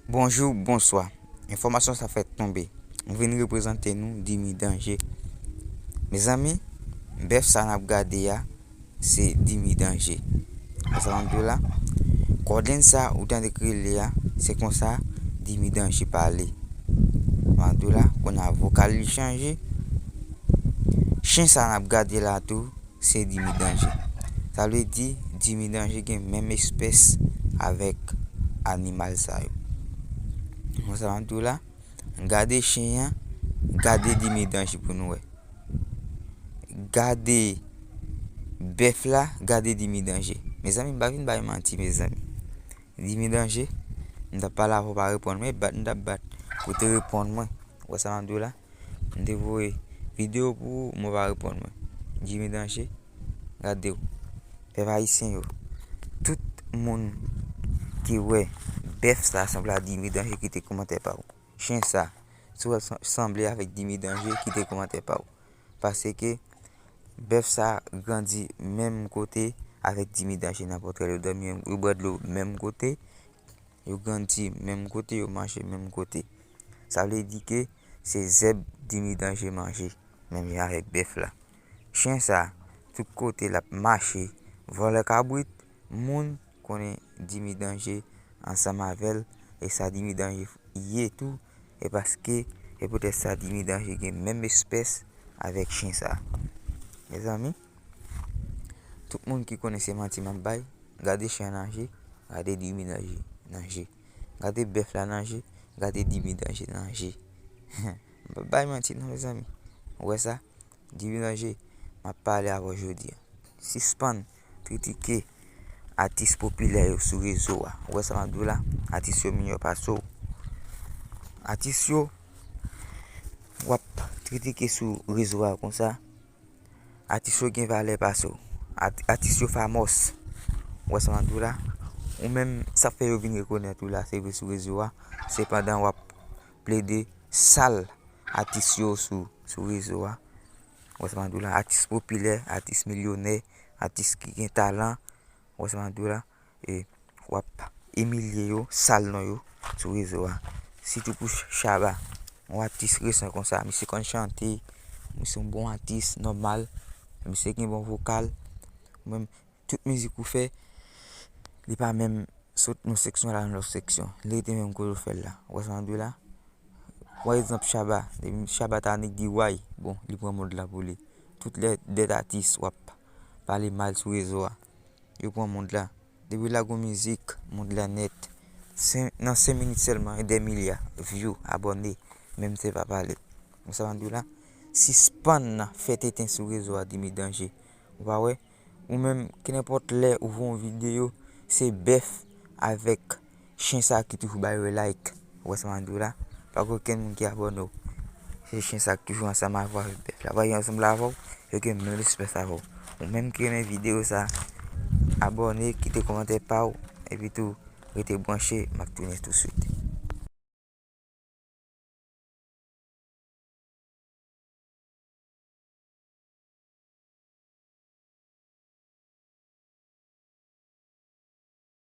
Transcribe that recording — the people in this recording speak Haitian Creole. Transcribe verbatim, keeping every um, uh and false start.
Bonjou, bonswa. Enfòmasyon sa fèk tonbe. M vin reprezante nou Dimi Danje. Mezanmi, bèf sa n ap gade a, se Dimi Danje. Konsa m ap di w la, kòdlenn sa ou tande k rele a, se konsa Dimi Danje pale. M ap di w la, kounye a vokal li chanje. Chen sa n ap gade la tou, se Dimi Danje. Sa vle di, Dimi Danje gen menm espès avèk animal sa yo. Konsa m ap di w la, gade chen an, gade Dimi Danje pou nou wè. Gade bèf la, gade Dimi Danje. Mezanmi, m pa vin bay manti, mezanmi. Dimi Danje, m t ap pale avè w, pa reponn mwen, bat m t ap bat pou te reponn mwen. Ou wè sa m ap di w la? M te voye videyo pou ou, men w pa reponn mwen. Dimi Danje, gade w. Pèp ayisyen yo, tout moun ki wè bèf sa sanble a Dimi Danje, kite kòmantè pa w. Chen sa, si w wè l san- sanble avèk Dimi Danje, kite kòmantè pa w. Paske bèf sa grandi menm kote avèk Dimi Danje, nenpòt lè yo dòmi, yo bwè dlo menm kote, yo grandi menm kote, yo manje menm kote. Sa vle di ke se zèb Dimi Danje manje, menm jan avèk bèf la. Chen sa, tout kote l ap mache, vòlè kabrit, moun konnen Dimi Danje ansanm avè l, e sa Dimi Danje ye tou, e paske, e poutèt sa Dimi Danje gen menm espès avèk chen sa. Mezanmi, tout moun ki konnen se manti m ap bay, gade chen an nan je, gade Dimi nan je, nan je. Gade bèf la nan je, gade Dimi Danje nan je. M p ap bay manti non, mezanmi. Ou wè sa? Dimi Danje, m ap pale avè w jodi a. Sispann kritike atis popilè yo sou rezo a. Ou wè sa m ap di w la? Atis yo miyò pase w. Atis yo, w ap kritike sou rezo a konsa. Atis yo gen valè pase w. At- atis yo famous. Ou wè sa m ap di w la? Ou menm, sa fè yo vin rekonèt ou la, se vre sou rezo a. Sepandan, w ap plede sal atis yo sou, sou rezo a. Ou wè sa m ap di w la? Atis popilè, atis milyonè, atis ki gen talan. Ou wè sa m ap di w la? E w ap imilye yo, sal non yo sou rezo a. Sitou pou Ch- Shabba. Yon atis resan konsa, misye konn chante, misye yon bon atis, nòmal. Misye gen bon vokal. Menm tout mizik ou fè, li pa menm sot nan seksyon al nan lòt seksyon. Li rete menm kote w fè l la. Ou wè sa m ap di w la? Pa egzanp, Shabba. Depi Shabba ta annik di way, bon, li pran mond la pou li. Tout lè dèt atis w ap pale mal sou rezo a, yo pran mond la. Depi w lage yon mizik, mond la nèt. Sen- nan senk minit sèlman, e dè milya view, abòne, menm se pa pale. Ou sa m ap di w la? Sispann fè tenten sou rezo a, Dimi Danje. Ou pa wè? Ou menm, kenenpòt lè ou voye yon videyo, se bèf avèk chen sa ki toujou bay yo like. Ou wè sa m ap di w la? Pa gen okenn moun ki abòne w. Se chen sa ki toujou ansanm avè w avèk bèf la. Pa yo ansanm avè w, yo gen menm espès avè w. Ou menm ki renmen videyo sa, abòne, kite kòmantè pa w, epi tou, rete branche, m ap tounen touswit.